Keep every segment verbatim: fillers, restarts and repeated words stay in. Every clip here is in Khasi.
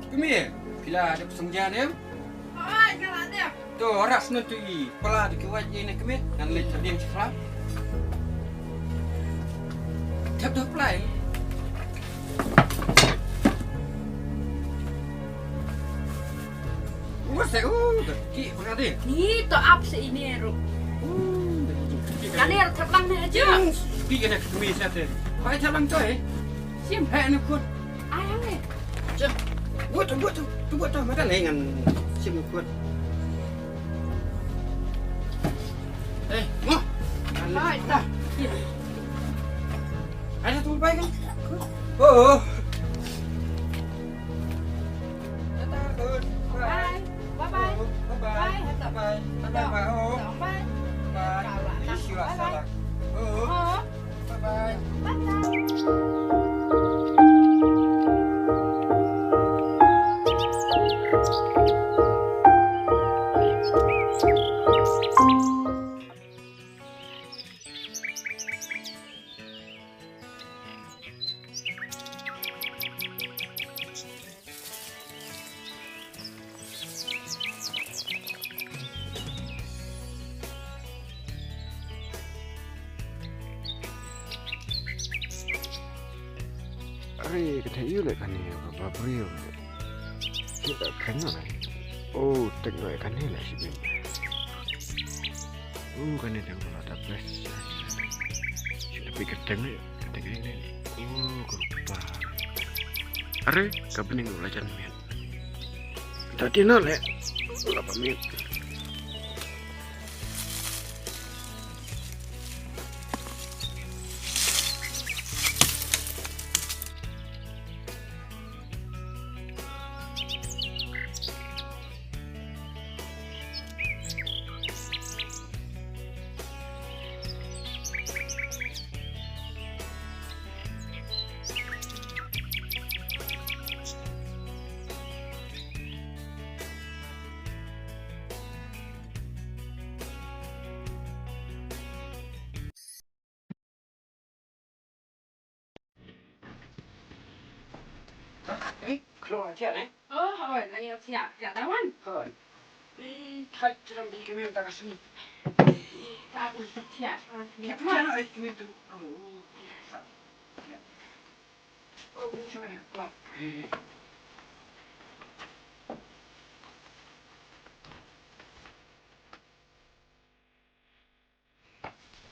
Kmie, phi la dep sngewsih ne? Oi, nga la dep. To, ras nun tu i. Pala tu ki wait i ne kmie, ngan leit ta ding sha khlam. Thep dep lai. Wa se u, ki pala ding. Ni to ap se i ne ru. Kane thep lang ne aja. Pi kane kmie sa te. Pai thep lang to eh. Sim. Hai ne kut. Ai ang eh. Sim. Buat tu, buat tu, tu buat tu. Mata lengan. Sim kut. Eh, mo. Hai ta. Ada tu pai kan? Oh. Bye. Bye bye. Bye bye. Bye. Bye bye. Bye. Bye. Bye bye. Bye bye. Are, ka thei ïa u leh kane, ka ba briew. Ki ta kane leh. Oh, tek leh kane leh shi bin. Oh, kane dang la da best. Shi da pi ka teng leh, ka teng leh. Oh, ka rupa. Are, ka bning la jan miet. Ta ti na leh. La ba miet. Eh, kloi thiah ne? Oh, hoi, la ïa thiah, thiah da wan. Hoi. Eh, thait jram di kmie ta ka sngi. Ta thiah. Thiah, eh, kmie tu. Oh, oh,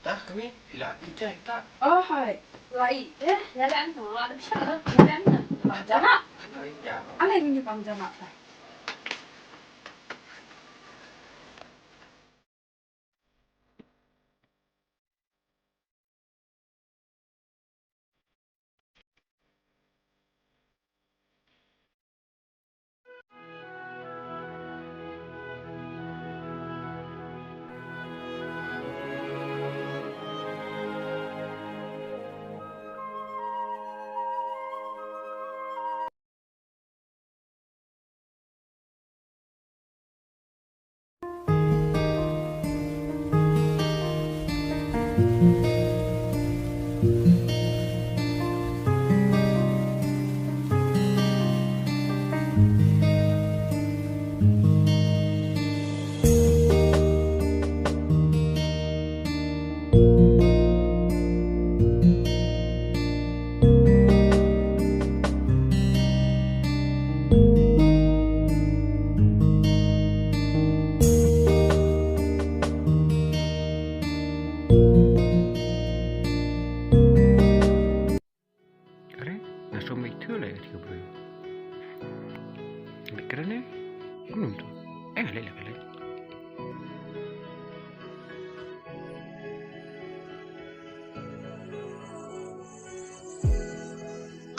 Ta kmie, phi la ïeit ta. Oh, hai. La ïeit, eh, ïa la an tu, la dep sha, ïa la an. La jana. Ai, ïa. Ale ngi pang jana ta. Are, nga shu mih thul ïa ka briew. Ngi kren ne? Kumno to? Eh, leh leh leh.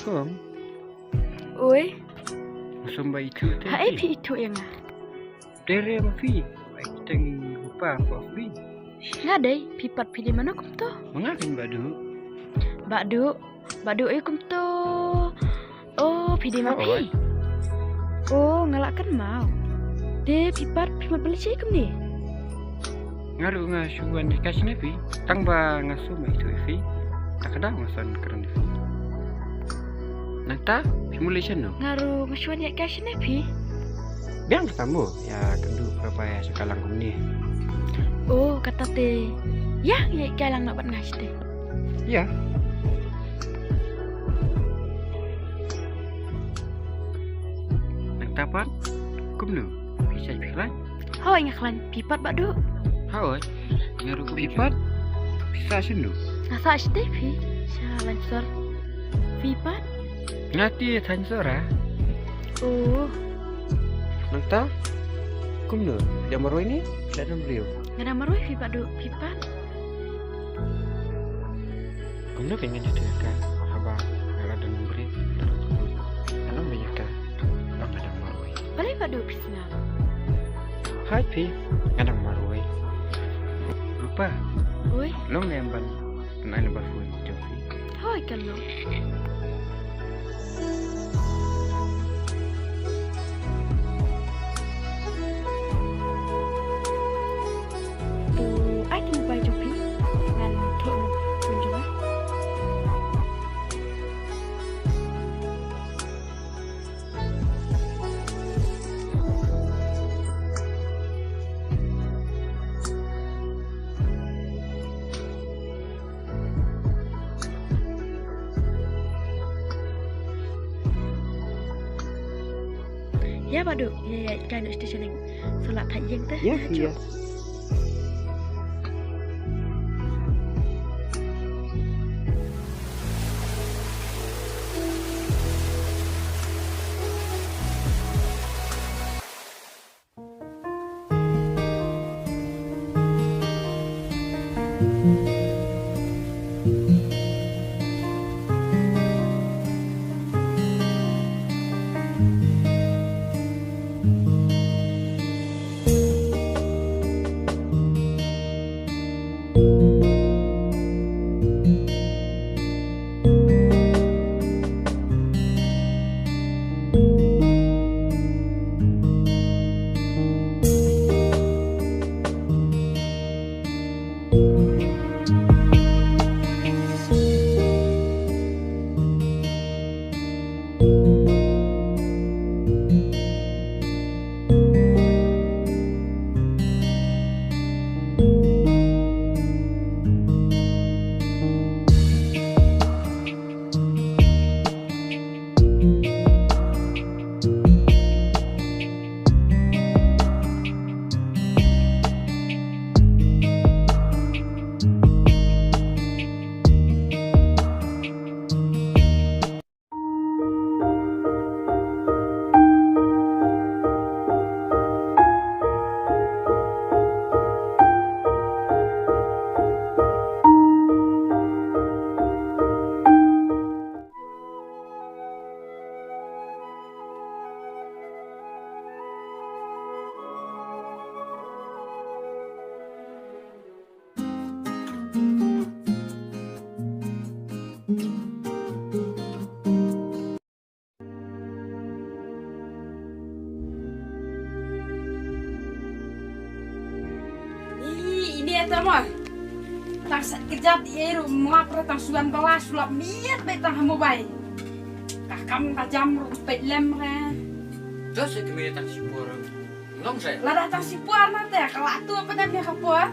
Kong. Oi. Nga shu mih thul te. Haei phi ithuh ïa nga? Dei re ma phi. Ai teng rupa ma phi. Nga dei, phi pat phi dei mano kumto? Ma nga kein Bah Duh. Bah Duh, Bah Duh ïa kumto. Oh, phi dei ma phi. Oh, nga la kynmaw. Te phi pat phi mut ban leit shaei kumne? Nga ruh nga shu wan ïa ka shane phi. Tang ba nga shu mih ithuh ïa phi. Ta ka daw nga son kren ïa phi. Nangta phi mut leit shano? Nga ruh nga shu wan ïaid kai shane phi. Biang kata mo, ïa kynduh para bangeit sha ka lang kumne. Oh, kata te. Ïa, ïaid kai lang noh bad nga shane. Ïa. Nangta pat, kumno? Phi sah phi khlaiñ? Hooid, nga khlaiñ. Phi pat Bah Duh? Hooid, nga ruh. Phi pat? Phi sah shano? Nga sah shatei phi, sha Langsor. Phi pat? Nga te thaiñ Sora. Oh. Nangta, kumno? Phi dang marwei ne phi la dang briew? Nga dang marwei phi Bah Duh, phi pat? Kumno phi ngan ïathuh ïa ka haba nga la dang briew? Nga dang ïa ka ba nga dang marwei. Balei Bah Duh phi sngew? Hai phi, nga dang marwei. Rupa. Oi. Long ne em ban ai number phone jong phi? Hooid kan long. To ai tu bai jong phi. Ngan thoh phone jong nga. Ïa Bah Duh, ïa, ïa, kai noh station ning. Sa lah thait ïing te. Ïa, ïa. Ih, ine ata mo. Tang sa kjat ïa ruh mlap re tang suan bala sulap miet beit tang ha mobile. Ka kam ka jam ruh peit lem re. Dos ïa kmie tang sipor. Long se. Lada tang sipor na te ka la tu apa dah ka por.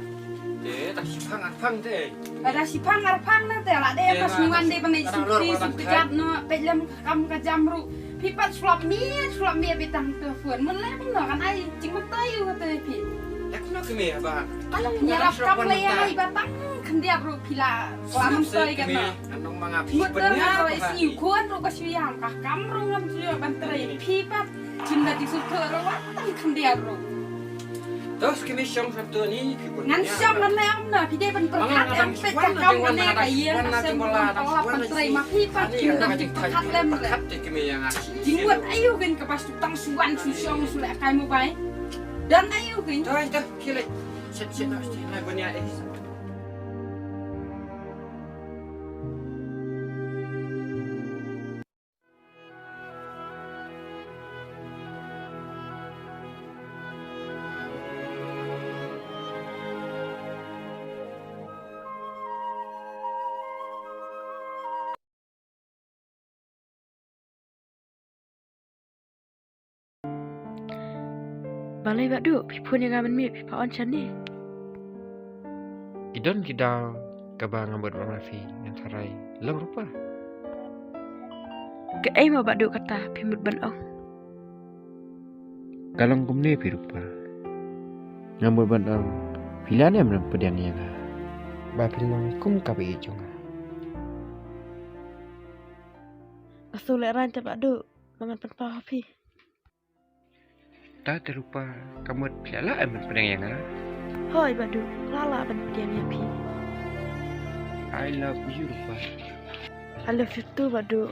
Te tang siphang arphang te. Lada siphang arphang na te la de pas ngan de ban sukri suk kjat no peit lem ka kam ka jam ruh. Phi pat sulap miet, sulap miet beit tang tu phone. Mun leh mun no kan ai jingmyntoi u te phi. Leh kumno kmie ba. Ka long ïarap kam leh ai ba tang khyndiat ruh phi la klam toi kan no. Mut dah ngan roi sngi khun ruh ka shu ïam ka kam ruh ngam shu ban trei phi pat. Jin da jingsuk ruh wat tang khyndiat ruh. Tos kmie shong satu ni phi pun. Ngan shong ngan leh am na phi dei ban pyrkhat em peit ka kam kane ka ïing ka sem ka lap ban trei ma phi pat jin da jingpyrkhat lem re. Jingwat ayu kin ka pas tu tang suan su shong su leh kai mobile. Dan ayu kin. Tos tos kile. Set set na sti na bunya eh. Balei Bah Duh, phi phone ïa nga mynmiet phi phah on shane? Ki don ki daw kaba nga mut ban ong ïa phi, ngan tharai. Long Rupa? Kaei mo Bah Duh kata phi mut ban ong? Ka long kumne phi Rupa. Nga mut ban ong phi lah ne em ban pdiang ïa nga. Ba phi long kum ka baieit jong nga. Nga sngewlehraiñ te Bah Duh, ba ngan pynpaw ha phi. Ta te Rupa, ka mut phi lah em ban pdiang ïa nga? Hooid Bah Duh, nga lah ban pdiang ïa phi. I love you Rupa. I love you too Bah Duh.